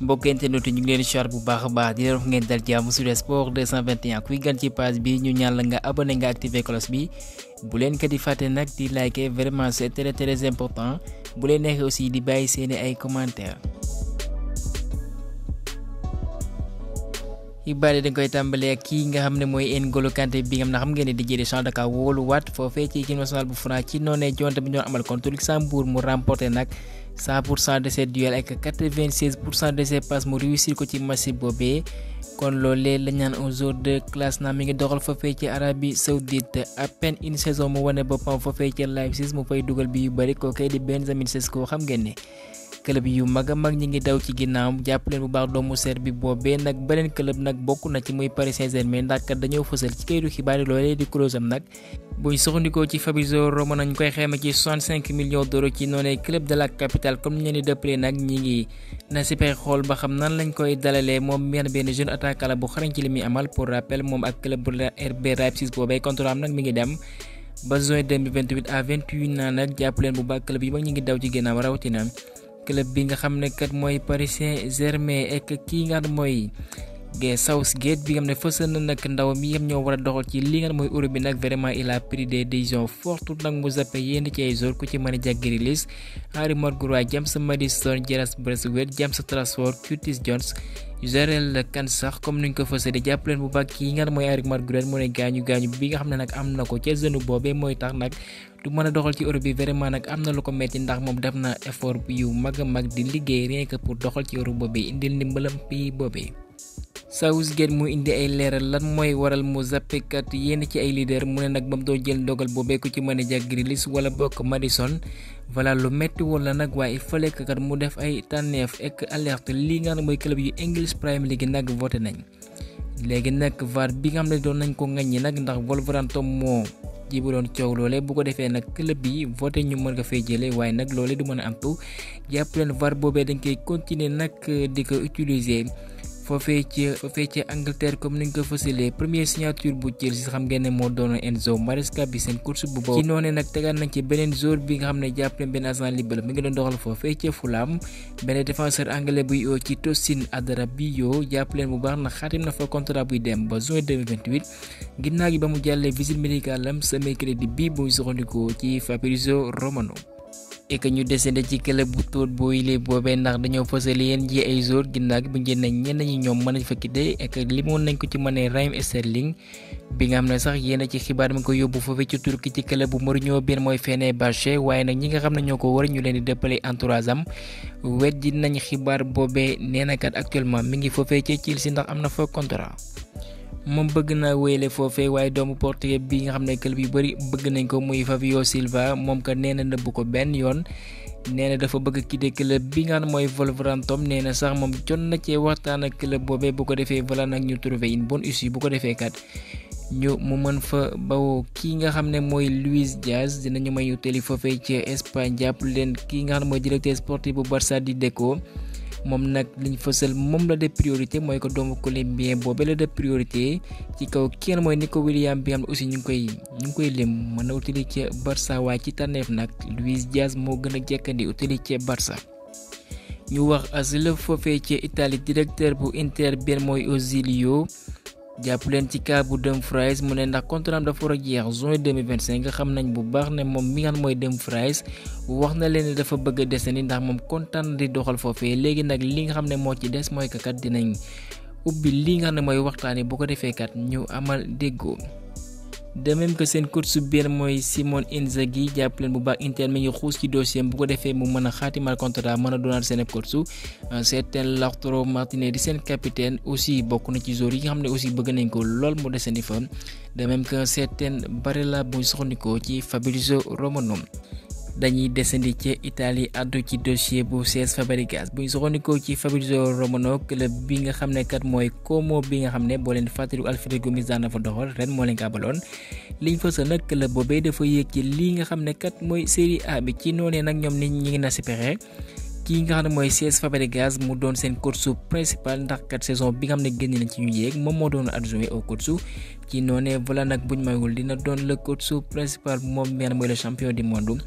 mbokk internet ñu ngi leen di bu baax a baax di leen wax ngeen dal jàmm sur sport 221 kuy gan ci page bi ñu ñaan la nga abonné nga activé cloche bi bu leen ko di fàtte nag di liker vraiment c'est très important bu leen neexee aussi di bàyyi seeni ay commentaires. xibaar yi dañ koy tàmbalee ak kii nga xam ne mooy N'Golo Kanté bi nga xam ngeen ne Didier Deschamps daka wóoluwaat foofee ci équipe nationale bu France ci noonee jonte bi ñoo amal contre Luxembourg mu remporté nag 100% de ses duels ak 96% de ses passes mu réussir ko ci match boobee kon loolee la ñaan un joueur de classe na mi ngi doxal foofee ci Arabie Saoudite à peine une saison mu wane boppam foofee ci Leipzig mu fay dugal bi yu bëri kookay di Benjamin Sesko xam ngeen ne club yu mag a mag ñi ngi daw ci ginnaawam jàpp leen bu baax doomu Serbi boobee nag beneen club nag bokk na ci muy Paris Saint-Germain ndax kat dañoo fësal ci kayitu xibaar yi loolee di clause am nag buñ soxandikoo ci Fabrizio Romano ñu koy xayma ci 65 millions d'euros ci noonee club de la capitale comme ñu leen di dëppalee nag ñi ngi na si pexe xool ba xam nan lañ koy dalalee moom benn jeune attaquant la bu xarañ ci li muy amal pour rappel moom ak club bu RB Leipzig boobee contrat am nag mi ngi dem ba juin 2028 à 21 ans nag jàpp leen bu baax club yi mag ñi ngi daw ci ginnaaw rawatina club bi nga xam ne kat mooy Paris Saint-Germain ak kii nga xam mooy Southgate bi nga xam ne fësal na nag ndaw mi yëpp ñoo war a doxal ci li nga xam mooy Europe bi nag vraiment il a pris des décisions fortes nag mu zappé yenn ci ay joueurs ku ci mën a Jack Grealish, Harry Maguire, James Maddison, Gareth Braithwaite, James Trafford, Curtis Jones, Jarell Quansah comme nuñ ko fësal di jàpp leen bu baax kii nga xam mooy Harry Maguire mu ne gaañu bi nga xam ne nag am na ko ca genou boobee mooy tax nag du mën a doxal ci Europe bi vraiment nag am na lu ko metti ndax moom def na effort yu mag a mag di liggéey rien que pour doxal ci Europe boobee indil ndimbalam pays boobee. Southgate mu indi ay leeral lan mooy waral mu zappé kat yenn ci ay leader mu ne nag ba mu doon jël ndogal boobee ku ci mën a Jack Grealish wala bokk Maddison voilà lu metti wala nag waaye il fallait que kat mu def ay tànneef ak alerte lii nga xam mooy club yu English Premier League nag voté nañ léegi nag VAR bi nga xam ne doon nañ ko ŋaññi nag ndax Wolverhampton moo ji bu doon coow loolee bu ko defee nag club yi voté ñu mën ko fay jëlee waaye nag loolee du mën a amtu jàpp leen VAR boobee dañ koy continuer nag di ko utiliser foofee ci Angleterre comme niñ ko fësalee première signature bu Chelsea xam ngeen ne moo doon Enzo Maresca bi seen course bu boobu ci noonee nag tegaat nañ ci beneen joueur bi nga xam ne jàpp leen benn agent libre mi ngi doon doxal foofee ci Fulham benn défenseur anglais buy yoo ci Tosin Adarabioyo jàpp leen bu baax nag xaatim na fa contrat buy dem ba juin 2028 ginnaaw gi ba mu jàllee visite médicale am sa mercredi bi buy soxandikoo ci Fabrizio Romano et que ñu descendé ci club bu tóot booyle boobee ndax dañoo fësal yéen ji ay joueurs ginnaaw gi bu njënd nañ ñenn ñi ñoom mën nañ fa quitté et que limoon nañ ko ci mënee Raheem Sterling bi nga xam ne sax yéen ci xibaar mi ko yóbbu foofee ci Turquie ci club bu Mourinho benn mooy Fenerbahçe waaye nag ñi nga xam ne ñoo ko war ñu leen di dëppale entourage am weddi nañ xibaar boobee nee na kat actuellement mi ngi foofee ci Chelsea ndax am na fa contrat. moom bëgg naa wéyale foofee waaye doomu portugais bi nga xam ne club yu bëri bëgg nañ ko muy Fabio Silva moom ka nee na nëbb ko benn yoon nee na dafa bëgg quitter club bi nga xam ne mooy Wolverhampton nee na sax moom jot na cee waxtaan ak club boobee bu ko defee voilà nag ñu trouver une bonne issue bu ko defee kat ñu mu mën fa bawoo kii nga xam ne mooy Luis Diaz dinañu may utali foofee ci Espagne jàpp leen kii nga xam ne mooy directeur sportif bu Barça di Deco moom nag liñ fësal moom la de priorité mooy ko doomu colombien boobee la de priorité ci kaw kenn mooy Nico Williams bi xam ne aussi ñu ngi koy lim mën na utili ca Barça waaye ci tànneef nag Luis Diaz moo gën a jekkandi utili ca Barça. ñu wax asile foofee ca Italie directeur bu Inter benn mooy Ozilio jàpp leen ci cas bu Dumfries mu ne ndax contrat am dafa war a jeex juin 2025 nga xam nañ bu baax ne moom mi nga xam mooy Dumfries wax na leen ne dafa bëgg a desandi ndax moom kontaan di doxal foofee léegi nag li nga xam ne moo ci des mooy kat dinañ ubbi li nga xam ne mooy waxtaanee bu ko defee kat ñu amal déggoo. de même que seen coach benn mooy Simone Inzaghi jàpp leen bu baax Inter mi ngi xuus ci dossier bu ko defee mu mën a xaatimal contrat mën a doonaat seen coach certain Lautaro Martinez di seen capitaine aussi bokk na ci joueurs yi nga xam ne aussi bëgg nañ ko lool mu desandi fa de même que certain Barella bu soxandikoo ci Fabrizio Romano. dañuy desandi ci Italie addu ci dossier bu Cesc Fabregas bu ñu soxandikoo ci Fabrizio Romano club bi nga xam ne kat mooy Como bi nga xam ne boo leen fàttaliku Alfredo Gomis daan na fa doxal ren moo leen ko abaloon liñ fësal nag club boobee dafa yéeg ci lii nga xam ne kat mooy Serie A bi ci noonee nag ñoom nit ñi ngi na si pexe kii nga xam ne mooy Cesc Fabregas mu doon seen coach principal ndax kat saison bi nga xam ne génn nañ ci ñu yéeg moom moo doon adjoint au coach ci noonee voilà nag buñ mayul dina doon le coach principal moom meen mooy le champion du monde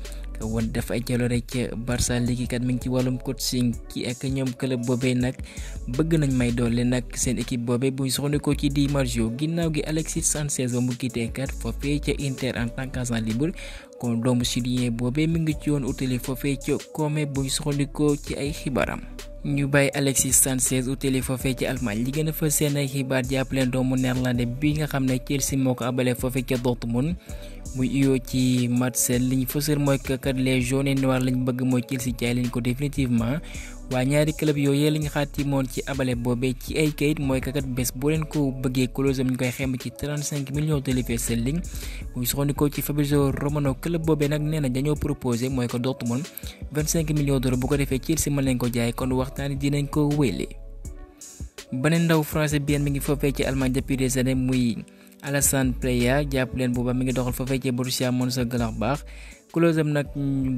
won def ay jaloore ci Barça léegi kat mi ngi ci wàllum coaching ki ak ñoom club boobee nag bëgg nañ may doole nag seen équipe boobee buñ soxandikoo ci Di Marzio ginnaaw gi Alexis Sanchez ba mu quitté kat foofee ca Inter en tant qu'agent libre kon doomu chilien boobee mi ngi ci yoon utali foofee ca Como buñ soxandikoo ci ay xibaaram. ñu bàyyi Alexis Sanchez utali foofee ci Allemagne li gën a fa seen ay xibaar jàppaleen doomu néerlandais bi nga xam ne Chelsea moo ko abale foofee ca Dortmund muy uyoo ci Marseille li ñu fësal mooy que kat les jaunes et noirs lañ bëgg mooy Chelsea jaay leen ko définitivement waa ñaari club yooyu lañ xaatimoon ci abale boobee ci ay kayit mooy que kat bés boo leen ko bëggee clause am ñu koy xeem ci 35 millions de livres sterling muy soxandikoo ci Fabrizio Romano club boobee nag nee na dañoo proposé mooy que Dortmund 25 millions d'euros bu ko defee Chelsea mën leen ko jaay kon waxtaan dinañ ko wéyle. beneen ndaw français bien mi ngi foofee ci Allemagne depuis des années muy Alassane Plea jàpp leen booba mi ngi doxal foofee ci Borussia Mönchengladbach clause am nag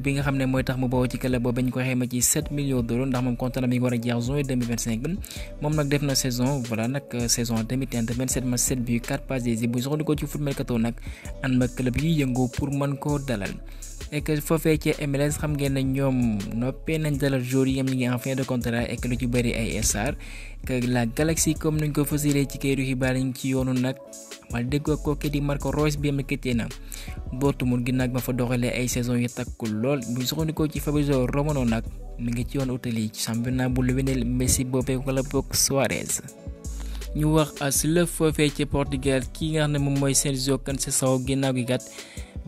bi nga xam ne mooy tax mu bawoo ci club boobu ñu ko xayma ci 7 millions d'euros ndax moom contrat mi ngi war a jeex juin 2025 moom nag def na saison voilà nag saison 2030 27 matchs 7 buts 4 passes décisives bu soxla ko ci foot mercato nag ànd ma club yi yëngoo pour mën koo dalal. et que foofee ci MLS xam ngeen ne ñoom noppee nañ dalal joueurs yi am ñu ngi en fin de contrat et que lu ci bëri ay star que la Galaxy comme nuñ ko fasilee ci kayitu xibaar yi ci yoonu nag mal déggoo kooku di Marco Reus bi am quitté na Dortmund gi nag ba fa doxalee ay saison yu takkul lool bu soxandikoo ci Fabrizio Romano nag mi ngi ci yoon utali ci championnat bu Lionel Messi boobee wala boog Suarez. ñu wax as lëf foofee ci Portugal ki nga xam ne moom mooy Sérgio Conceição ginnaaw gi gat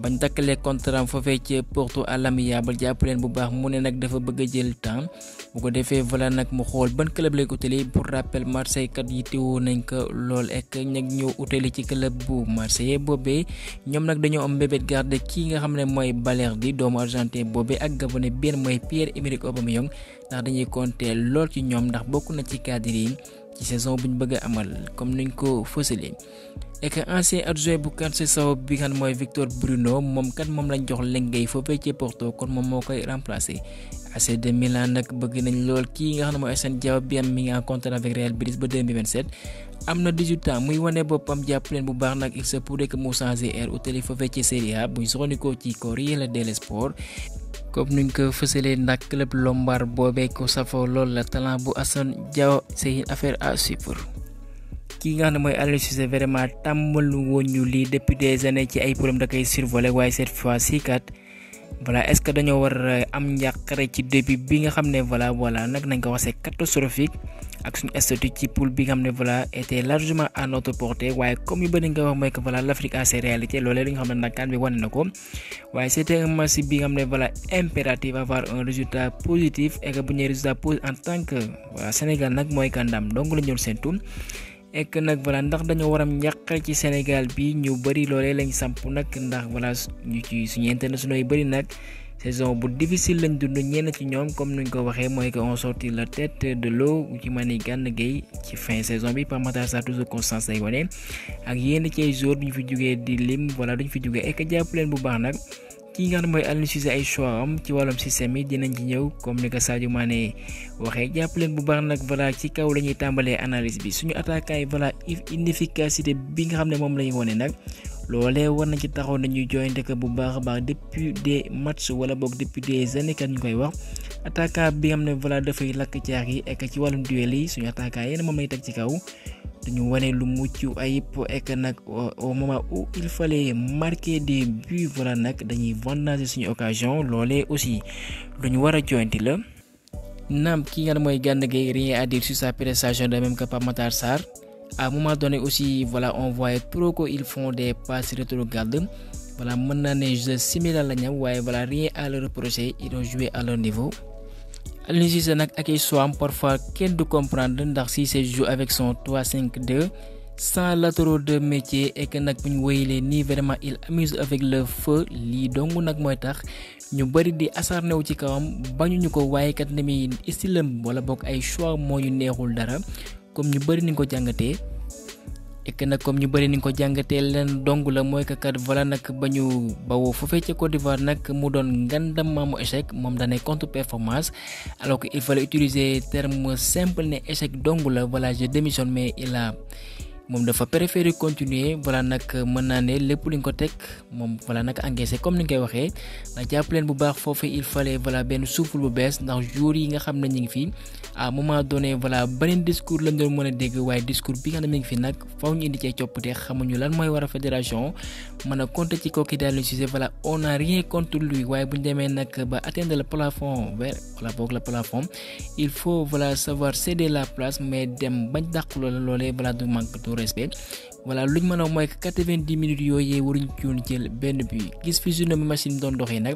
bañ takkalee contrat foofee ci Porto à l'amiable jàpp leen bu baax mu ne nag dafa bëgg a jël temps bu ko defee voilà nag mu xool ban club lay utali pour rappel Marseille kat yi teewoo nañ ko lool ek ñag ñëw utali ci club bu Marseille boobee ñoom nag dañoo am mbébét garde kii nga xam ne mooy Balerdi doomu argentin boobee ak gabonais bien mooy Pierre-Emerick Aubameyang ndax dañuy compter lool ci ñoom ndax bokk na ci cadre yi ci saison buñ bëgg a amal comme niñ ko fësalee. et que ancien adjoint bu Conceição bi nga xam mooy Victor Bruno moom kat moom lañ jox lengay foofee ci Porto kon moom moo koy remplacer. AC de Milan nag bëgg nañ lool kii nga xam ne mooy Assane Diao bi am mi ngi en contrat avec Real Betis ba 2027 am na 18 ans muy wane boppam jàpp leen bu baax nag il se pourrait que mu changé air utali foofee ci Serie A buñ soxandikoo ci Corriere dello Sport comme nuñ ko fësalee ndax club lombard boobee ko safoo lool la talent bu Assane Diao c'est une affaire à suivre. ki nga xam ne mooy Aliou Cissé vraiment tàmmal woon ñu lii depuis des années ci ay problème da koy survolé waaye cette fois-ci kat voilà est-ce que dañoo war am njàqare ci début bi nga xam ne voilà nag nañ ko waxee catastrophique ak suñu statut ci poule bi nga xam ne voilà était largement à notre portée waaye comme yu bëri nga wax mooy que voilà l'Afrique a ses réalités loolee li nga xam ne nag kan bi wane na ko waaye c'était un match bi nga xam ne voilà impératif avoir un résultat positif et que bu ñuy résultat positif en tant que voilà Sénégal nag mooy kàndam donc la ñu doon séntu et que nag voilà ndax dañoo war a njàqare ci Sénégal bi ñu bëri loolee lañ samp nag ndax voilà ñu ci suñu internationaux yu bëri nag saison bu difficile lañ dund ñenn ci ñoom comme nuñ ko waxee mooy que on sorti la tête de l'eau ci Mani Gana Gueye ci fin saison bi Pape Matar Sarr toujours constance lay wane ak yenn ci ay joueurs duñ fi jógee di lim voilà duñ fi jógee et que jàpp leen bu baax nag ki nga xam ne mooy Aliou Cissé ay choix am ci wàllum système yi dinañ ci ñëw comme ni ko Sadio Mané waxee jàpp leen bu baax nag voilà ci kaw la ñuy tàmbalee analyse bi suñu attaquant yi voilà inefficacité bi nga xam ne moom la ñu wone nag loolee war nañ ci taxaw nañuy joyante ko bu baax a baax depuis des matchs wala boog depuis des années kat ñu koy wax attaquant bi nga xam ne voilà dafay lakk caax yi ek ci wàllum duel yi suñu attaquant yéen moom lay teg ci kaw dañu wane lu mucc ayib ek nag au moment où il fallait marquer des buts voilà nag dañuy vendanger suñu occasion loolee aussi lu ñu war a joyanti la. naam ki nga xam mooy Gana Gueye rien à dire sur sa prestation de même que Pape Matar Sarr à un moment donné aussi voilà on voyait trop qu'ils font des passes rétrogrades voilà mën naa ne jeu similaire la ñam waaye voilà rien à leur reprocher ils ont joué à leur niveau. Aliou Cissé nag ak ay choix parfois kenn du comprendre ndax Cissé joue avec son 3-5-2 sans latéraux de métier et que nag bu ñu wéyalee nii vraiment il amuse avec le feu lii dong nag mooy tax ñu bëri di acharné wu ci kawam bañuñu ko waaye kat ni muy stylam wala bokk ay choix moo ñu neexul dara comme ñu bëri ni ko jàngatee. et que nag comme ñu bëri ni ko jàngatee leen dong la mooy que kat voilà nag ba ñu bawoo foofee ca Côte d'Ivoire nag mu doon ngandam maamu échec moom daanay contre performance alors que il fallait utiliser terme simple ne échec dong la voilà je démissionne mais il a moom dafa préférer continuer voilà nag mën naa ne lépp li nga ko teg moom voilà nag encaissé comme ni nga koy waxee ndax jàpp leen bu baax foofu il fallait voilà benn souffle bu bees ndax jour yi nga xam ne ñu ngi fi à un moment donné voilà beneen discours lañ doon mën a dégg waaye discours bi nga xam ne mi ngi fi nag faw ñu indi cee coppite xamuñu lan mooy war a fédération mën a compter ci kooku daal di Cissé voilà on n'a rien contre lui waaye bu ñu demee nag ba atteindre le plafond voilà boog le plafond il faut voilà savoir céder la place mais dem bañ dàq loolee voilà du manque de respect voilà luñ mën a mooy que 90 minutes yooyee waruñ ci jël benn but gis fi journée bi machine doon doxee nag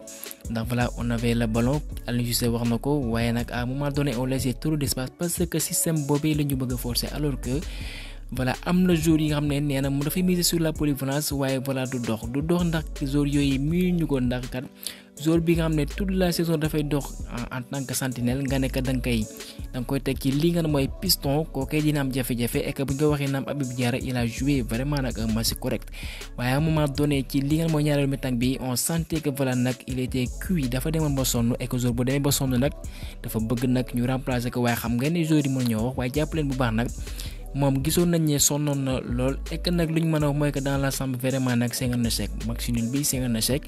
ndax voilà on avait le ballon Aliou Cissé wax na ko waaye nag à un moment donné on laissait trop d'espace parce que système boobee la ñu bëgg a forcer alors que voilà am na jour yi nga xam ne nee na mu dafay miser sur la polyvalence waaye voilà du dox ndax jour yooyu mieux ñu ko ndax kat jour bi nga xam ne toute la saison dafay dox en tant que sentinelle nga nekk da nga koy teg ci li nga ne mooy piston kookee dina am jafe-jafe et que bu ñu ko waxee naam Habib Diarra il a joué vraiment nag un match correct waaye à un moment donné ci li nga ne mooy ñaareelu mi-temps bi on sentait que voilà nag il était cuit dafa demoon ba sonn et que jour bu demee ba sonn nag dafa bëgg nag ñu remplacer ko waaye xam nga ne jour yi mën ñoo wax waaye jàpp leen bu baax nag moom gisoon nañ ne sonnoon na lool et que nag lu ñu mën a wax mooy que dans l'ensemble vraiment nag c'est un échec match nul bi c'est un échec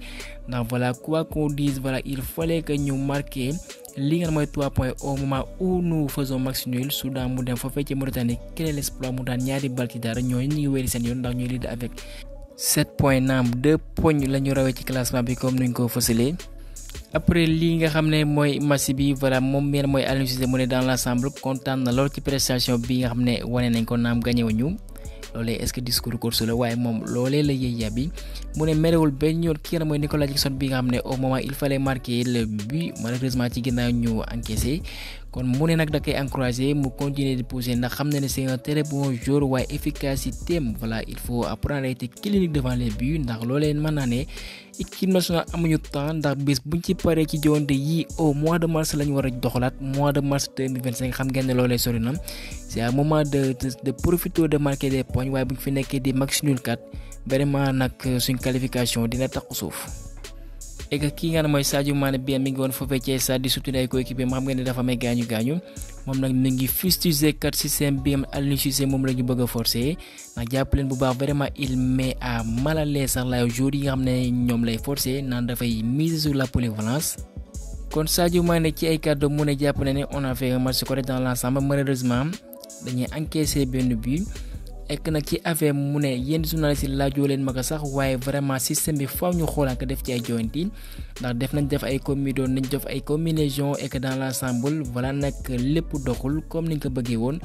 ndax voilà quoi qu'on dise voilà il fallait que ñu marquer li nga mooy 3 points au moment où nous faisons match nul Soudan mu dem foofee ci Mauritanie quel est l'exploit mu daan ñaari bal ci dara ñooñu ñu ngi wéri seen yoon ndax ñuy lead avec 7 points naam 2 points la ñu rawee ci classement bi comme nuñ ko fësalee. Après li nga xam ne mooy match bi voilà moom meen mooy Aliou Cissé mu ne dans l'ensemble kontaan na lool ci prestation bi nga xam ne wane nañ ko naam gagné wuñu loolee est-ce que discours course la waaye moom loolee la yëy yàbbi mu ne merewul benn yoon kii mooy Nicolas Jackson bi nga xam ne au moment il fallait marquer le but malheureusement ci ginnaaw ñu encaissé kon mu ne nag da koy encourager mu continuer de pousser ndax xam na ne c'est un très bon joueur waaye efficacité voilà il faut apprendre à être clinique devant les buts ndax loolee mën naa ne équipe nationale amuñu temps ndax bés buñ ci paree ci joŋante yi au mois de mars lañu war a doxalaat mois de mars 2025 xam ngeen ne loolee sori na c'est un moment de profiter de marquer des points waaye buñ fi nekkee di match nul kat vraiment nag suñ qualification dina tax suuf. et que kii nga ne mooy Sadio Mané bi mi ngi woon foofee ci stade di soutenir ay coéquipier xam ngeen ne dafa may gaañu moom nag mi ngi fustiger kat système bi am Aliou Cissé moom la ñu bëgg a forcer ndax jàpp leen bu baax vraiment il met à mal à l'aise sax la jour yi nga xam ne ñoom lay forcer naan dafay miser sur la polyvalence. kon Sadio Mané ci ay kàddu mu ne jàpp na ne on a fait un match correct dans l'ensemble malheureusement dañuy encaisser benn but. ek nag ci affaire mu ne yenn journaliste laajoo leen ma ko sax waaye vraiment système bi faaw ñu xoolaat ko def ci ay jointi ndax def ay combinaison nañ def ay combinaison et que dans l'ensemble voilà nag lépp doxul comme niñ ko bëggee woon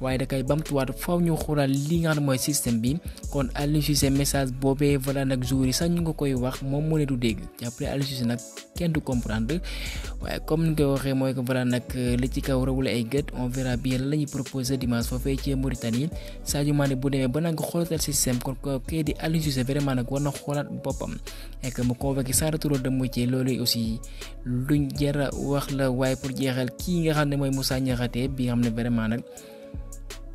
waaye da koy bamtuwaat faaw ñu xoolaat li nga xam ne mooy système bi kon Aliou Cissé message boobee voilà nag jour yi sax ñu nga koy wax moom mu ne du dégg jàppale Aliou Cissé nag kenn du comprendre waaye comme ni nga koy waxee mooy que voilà nag li ci kaw rawule ay gët on verra bien la ñuy proposer dimanche foofee ci Mauritanie Sadio Mané bu demee ba nag xoolatal système kon ko kii di Aliou Cissé vraiment nag war na xoolaat boppam et que mu convoqué sans retour de moitié loolu aussi luñ jar a wax la waaye pour jeexal kii nga xam ne mooy Moussa Niakhaté bi nga xam ne vraiment nag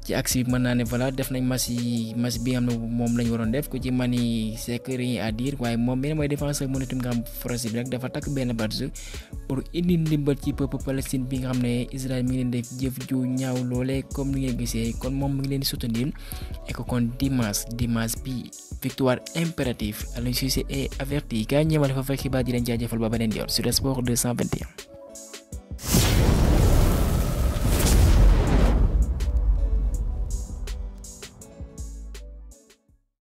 ci axe bi mën naa ne voilà def nañ match bi nga xam ne moom lañ waroon def ku ci mani c'est que rien à dire waaye moom benn mooy défenseur monétum nga xam français bi nag dafa takk benn badge pour indi ndimbal ci peuple Palestine bi nga xam ne Israël mi ngi leen def jëf ju ñaaw loolee comme ni ngeen gisee kon moom mi ngi leen di soutenir et que kon dimanche bi victoire impérative Aliou Cissé est averti gaa ñëwal fa fekk xibaar di leen jaajëfal ba beneen yoon sur Sport 221.